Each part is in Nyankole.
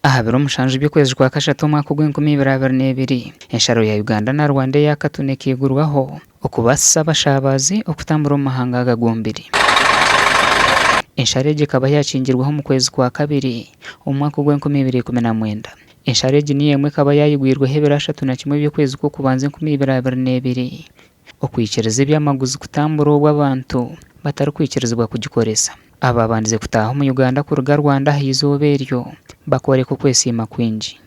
Aha biro mushanju by'okwezi kwa kashatu omwaka ogw'enkumi ibiri 22, ensharo ya Uganda na Rwanda eya Katuna ekaigurwaho okubaasisa abashabazi okutambura omu mahanga aga gombiri. Ensharo egi ekaba yaakingirweho omu kwezi kwa kabiri omu mwaka ogw'enkumi 2019. Ensharo egi niyo emwe ekaba yaayigwirweho ebiro 31 by'okwezi kw'okubanza 2022 okwikiriza eby'amaguzi kutambura obwo abantu batarikwikirizibwa kugikoresa. Abaabandize kutaaha omu Uganda kuruga Rwanda aha izooba eryo bakooreka okwesiima kwingi.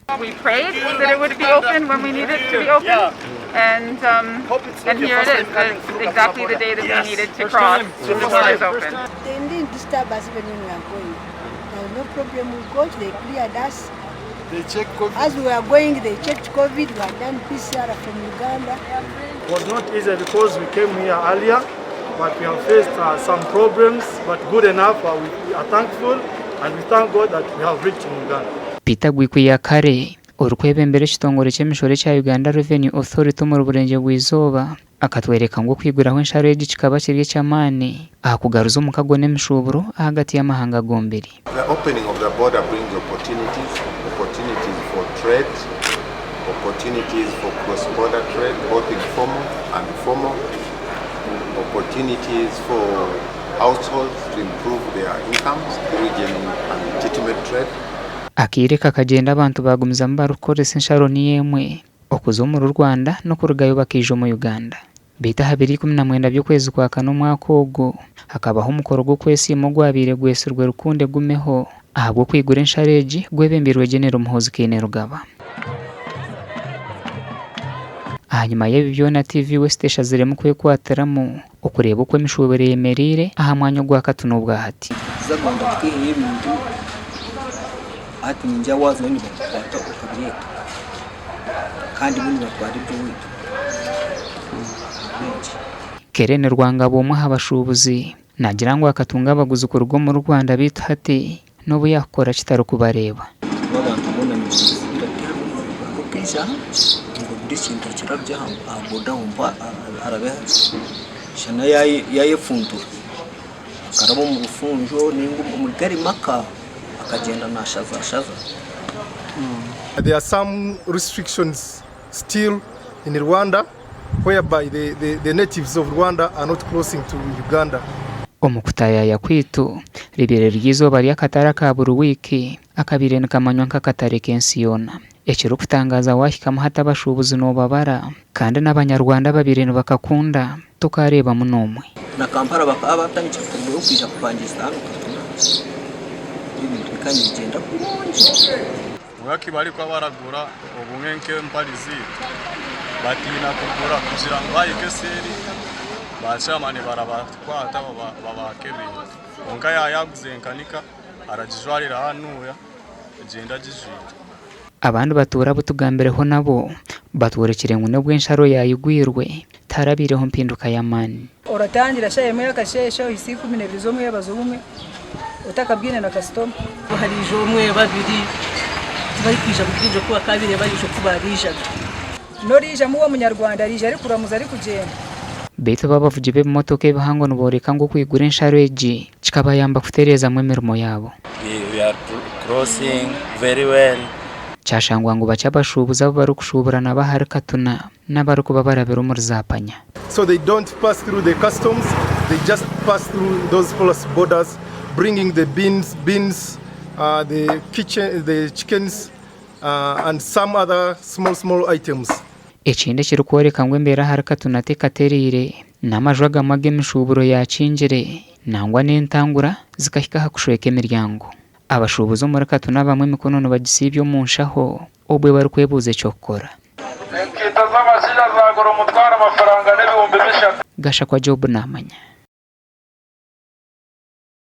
Was not easy because we came here earlier but we have faced uh, some problems but good enough uh, we, we are thankful and we thank God that we have reached in Uganda. Peter Gwikwiakare, orikwebembera ekitongore ky'emishoro ekya Uganda Revenue Authority omuri Burengyerwa Izooba akatworeka ngu okwiguraho ensharo egi kikaba kiri eky'amaani aha kugaruza omukago n'emishuuburo ahagati y'amahanga gombiri. The opening of the border brings opportunities, opportunities for trade, opportunities for cross-border trade, both informal and formal, opportunities for households to improve their incomes through genuine and legitimate trade. Akaire kakagyenda abantu baagumizamu barikukoresa ensharo niyo emwe okuza omuri Rwanda n'okurugayo bakaija omu Uganda. Beitu aha biro 19 by'okwezi kwa kana omwaka ogu, hakabaho omukoro gw'okwesiima ogwabaire gwetsirwe Rukundo Egumeho ahabw'okwigura ensharo egi gwebembeirwe Genero Muhoozi Kainerugaba. Ahanyima y'ebi byona TV West eshaziremu kwekwatiramu okureeba oku emishuuburo eyemereire aha mwanya ogwa Katuna obwahati. Tuza Rwanda tukaihayo ebintu hati ningira waazayo nibakukwata okabireeta kandi bo nibatwara eby'owaitu ahabw'enki? Keren Rwangabo omwe aha bashuubuzi naagira ngu akatunga abaguzi kuruga omuri Rwanda beitu hati n'obu yaakukora ki tarikubareeba. Ahabw'okuba abantu boona nibazibira tihariho okaija aha ngu ogure ekintu akirabye aha boda aho arabe shana yayefuntura akaraba omu bufunjo ninga omuri gari maka akagyenda nashazashaza. There are some restrictions still in Rwanda whereby the, the, the natives of Rwanda are not crossing to Uganda. Omu kutaayaaya kwaitu, ribaire riri eizooba ry'akatare aka buri wiiki akabaire nikamanywa nk'akatare k'ensi yoona. Ekirikutangaaza waahikamu hati abashuubuzi noobabara kandi n'Abanyarwanda ababaire nibakakunda tokaareebamu n'omwe. Na Kampala bakaba batandikire kurugayo kwija kupangisa hanu Katuna. Ebintu bikaba nibigyenda kurungi. Kwonka kibarikuba baragura obumwe nk'empare zaitu batiina kugura kugira ngu baahika eseeri baashaama nibarabakwata babaaka ebintu. Kwonka yaaba yaaguza enkanika aragijwarira hanuya agyende agijwire. Abandi batuura abu tugambireho nabo batworekire ngu n'obu ensharo yaayigwirwe, tiharabaireho mpinduka y'amaani. Oratangira shaaha emwe y'akasheeshe ohitsye 12 z'omwebazo obumwe otakabwine na kasitoma. Hariija omwe, babiri, tibarikwija bwingi oku bakaabaire bariija oku baabaijaga. N'oriijamu we omunyarwanda ariija arikuramuza arikugyenda. Beitu bo abavugi b'ebimotoka ebihango nibooreka ngu okwigura ensharo egi kikabayamba kutereezamu emirimo yaabo. We are crossing very well. Kyashangwa ngu bakye abashuubuzi abu barikushuubura nabo ahari Katuna n'abarikuba barabire omuri Zaapanya. So they don't pass through the customs, they just pass through those porous borders bringing the beans, beans, uh, the kitchen, the chickens uh, and some other small small items. Ekindi ekirikworeka ngu embeera ahari Katuna tekatereire, n'amaju agamwe ag'emishuuburo yaakingire nangwa n'entangura zikahika aha kushweka emiryango. Abashuubuzi omuri Katuna abamwe emikono nibagisiibya omu nshaho obwe barikwebuuza eky'okukora. Enkaito z'abashaija zaagura omutwaro amafaranga n'ebihumbi bishatu. Gashakwa Job naamanya.